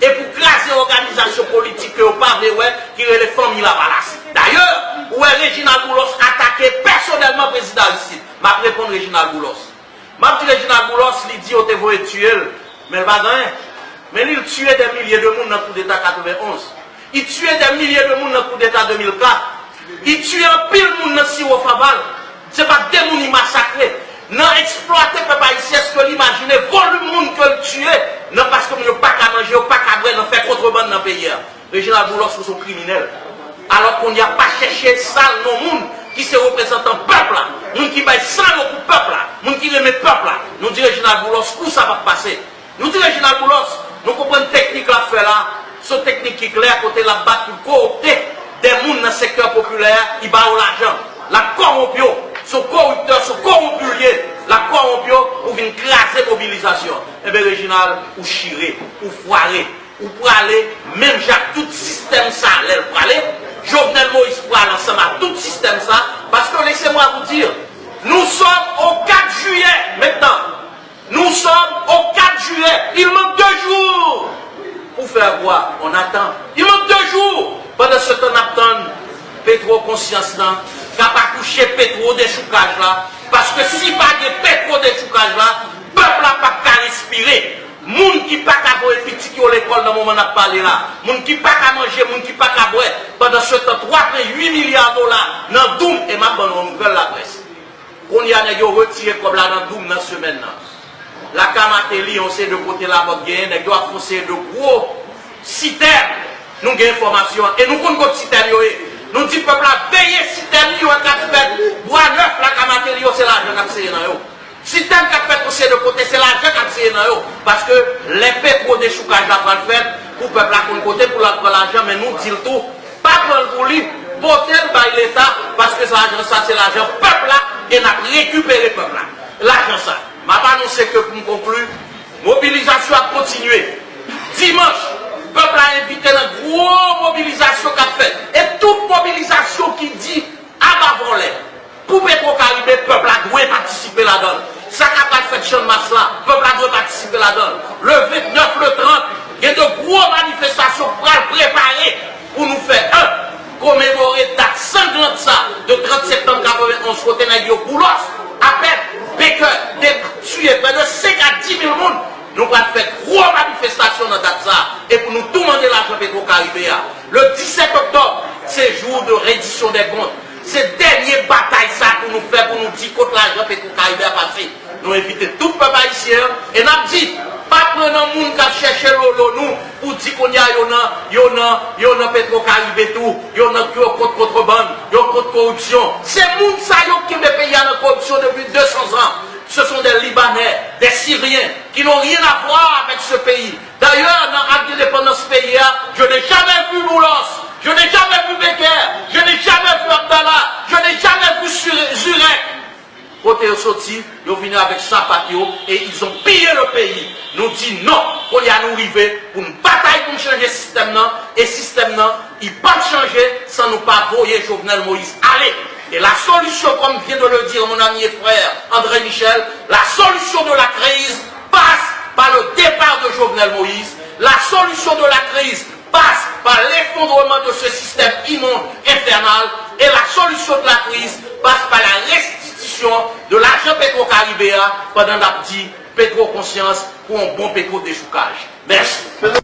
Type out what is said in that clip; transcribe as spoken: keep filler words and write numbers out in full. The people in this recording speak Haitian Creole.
e pou kraze òganizasyon politik ke yo pa vle wè, ki rele Fanmi Lavalas. Dayè, ou wè Reginald Boulos atake pèsonèlman prezidan Aristide. M ap reponn Reginald Boulos. M ap di Reginald Boulos, li di yo te voye tiye l, men l pa gen anyen. Men li, l tiye dè milye de moun nan koudeta katrevenonz. Li tiye dè milye de moun nan koudeta de mil kat. Li tiye anpil moun nan siwo fanval. Se pa de moun li masakre. Nan eksplwate pèp ayisyen, èske l imajine volim moun ke l tiye? Non, paske moun yo pa ka manje, yo pa ka bwè, nan fè kontrebann nan peyi a. Reginald Boulos, ou se yon kriminèl. Alò kounye a, pa chèche sal non moun ki se reprezantan pèp la, moun ki bay san yo pou pèp la, moun ki renmen pèp la. Nou di Reginald Boulos, kou sa p ap pase. Nou di Reginald Boulos, nou konprann teknik l ap fè la, se yon teknik ki klè, kote l ap bat pou kowopte de moun nan sektè popilè a, li ba yo lajan. L ap kòwonp yo, se yon kowiptè, se yon kowonpi l ye, l ap kòwonp yo pou vin kraze mobilizasyon. Enben, Reginald, ou chire, ou fware, ou prale, menm jan ak tout sistèm sa, lè l prale, Jovenel Moïse prale ansanm ak tout sistèm sa, paske, laissez-moi vous dire, nous sommes au quatre juillet maintenant. Nous sommes au quatre juillet. Il manque deux jours pour faire quoi? On attend. Il manque deux jours. Pandan se tan, n ap tann Petwo Konsyans lan k ap akouche petwo dechoukaj la. Paske si pa gen petwo dechoukaj la, pèp la p ap ka respire. Moun ki pa ka voye pitit yo lekòl nan moman n ap pale la, moun ki pa ka manje, moun ki pa ka bwè, pandan se tan, twa pwen uit milya dola nan doum, e m ap ban nou yon nouvèl, laprès. Kounye a, nèg yo retire kòb la nan doum nan semèn nan. Lakay Martelly, yon seri de kote Lamòt genyen, nèg yo ap fè yon seri de gwo sitèn. Nou gen enfòmasyon an. E nou konn kot sitèn yo ye. Nou di pèp la veye sitèn yo k ap fèt Bwa Nèf, Lakay Martelly yo, se lajan k ap sere nan yo. Sitèn k ap fèt yon seri de kote, se lajan k ap sere nan yo. Paske lè petwo dechoukaj la pral fèt, pou pèp la konn kote pou l al pran lajan, men nou di l tou, pa pran l pou li, pote l bay Leta, paske lajan sa se lajan pèp la, e n ap rekipere pèp la. Lajan sa. M ap anonse ke pou m konkli, mobilizasyon ap kontinye. Dimanch, pèp la envite nan gwo mobilizasyon k ap fèt. E tout mobilizasyon ki di aba vòlè, pou Petwo Karibe, pèp la dwe patisipe ladan l. Sa k ap pral fèt Channmas la, pèp la dwe patisipe ladan l. Le vennèf, le trant, gen de gwo manifestasyon k pral prepare pou nou fè. En, komemore dat sanglan sa de trant septanm katrevenonz, kote nèg yo Boulos, Apèd, Baker, te tiye prè de senk a dis mil moun. Nou pral fè gwo manifestasyon nan dat sa a, e pou nou tou mande lajan Petwo Karibe a. Le disèt oktòb, se jou de reddition des comptes. Se dènye batay sa pou nou fè, pou nou di kot lajan Petwo Karibe a pase. Nou envite tout pèp ayisyen an, e n ap di, pa pran nan moun k ap chèche lolo nou, pou di kounye a yo nan, yo nan, yo nan Petwo Karibe tou, yo nan, yo kont kontrebann, yo kont koripsyon. Se moun sa yo k kenbe peyi a nan koripsyon depi de san zan. Ce sont des Libanais, des Syriens, qui n'ont rien à voir avec ce pays. D'ailleurs, nan ak endepandans peyi a, je n'ai jamais vu Boulos, je n'ai jamais vu Baker, je n'ai jamais vu Abdallah, je n'ai jamais vu Zurek. Kote yo soti, yo vini avèk sapat yo, et ils ont pillé le pays. Nou di non, kounye a nou rive pou n batay pou n chanje sistèm nan, e sistèm nan, li p ap chanje san nou pa voye Jovenel Moïse ale. Et la solution, comme vient de le dire mon ami et frère André Michel, la solution de la crise passe par le départ de Jovenel Moïse. La solution de la crise passe par l'effondrement de ce système immonde, infernal, et la solution de la crise passe par la restitution de lajan Petwo Karibe a, pandan n ap di Petwo Konsyans pou yon bon petwo dechoukaj. Mèsi.